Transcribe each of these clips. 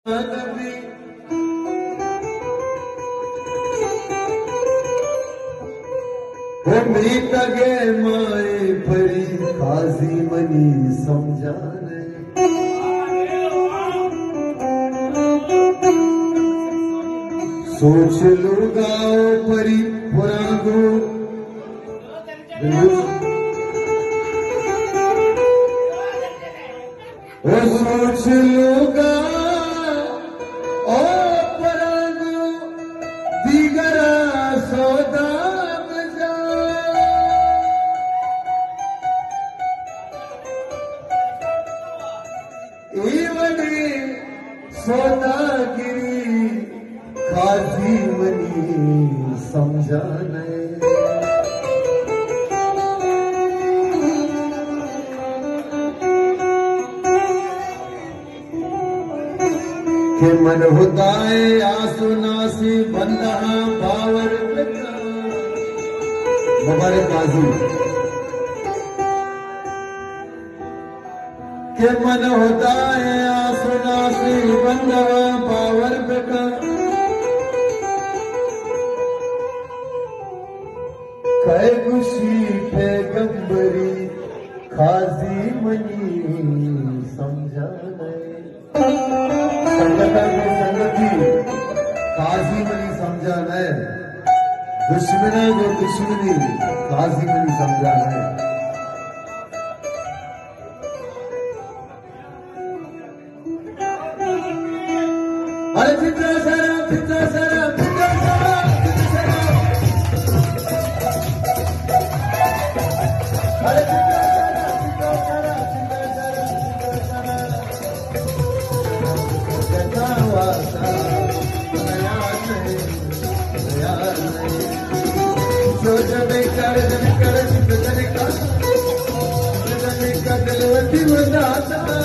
او میتگ ءِ ماں اے پری، قاضی منی سمجھا نئے۔ سوچ لوگا او پری پراگو۔ او سوچ لوگا او پراگو، دیگرا سودا مجا۔ اے وڑیں سوداگری قاضی منی سمجھا نئے۔ کہ من ہدائے آس و ناسی بندہاں باور بکن۔ مبارک قاضی۔ کہ من ہدائے آس و ناسی بندہاں باور بکن۔ کئے گوشی پیغمبری، قاضی منی سمجھا نئے۔ سنگتاں گوں سنگتی، قاضی منی سمجھا نئے۔ دشمناں گوں دشمنی، قاضی منی سمجھا نئے۔ ارے پھٹا سارا، پھٹا سارا، پھٹا سارا، پھٹا سارا۔ ارے پھٹا سارا، پھٹا سارا، پھٹا سارا، پھٹا سارا۔ جتا واسا، یار نہیں، یار نہیں۔ جو جنے کر، جنے کر، جنے کر۔ جنے کر دل وتی وداتا۔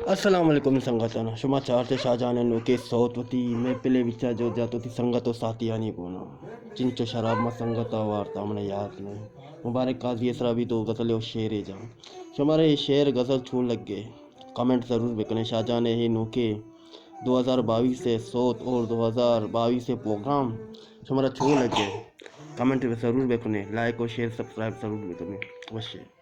السلام علیکم سنگتاں، شما چارتے شاہ جان ءِ نوکیں سوت وتی محفل ءِ وچا جو جات وتی سنگت و ساتیانی گونا۔ چنچو شراب ما سنگت ءَ وارتا، من یات نہ۔ مبارک قاضی ءِ سرا بھی دو غزل و شعرے جان۔ شمارا اے شعر غزل چون لگے؟ کمنٹ ضرور بکنے۔ شاہ جان ءِ اے نوکیں دو ہزار بائیس ءِ سوت اور دو ہزار بائیس ءِ پروگرام شمارا چون لگے؟ کمنٹ ضرور بکنے، لائک و شیئر سبسکرائب ضرور بکنے۔ وشے۔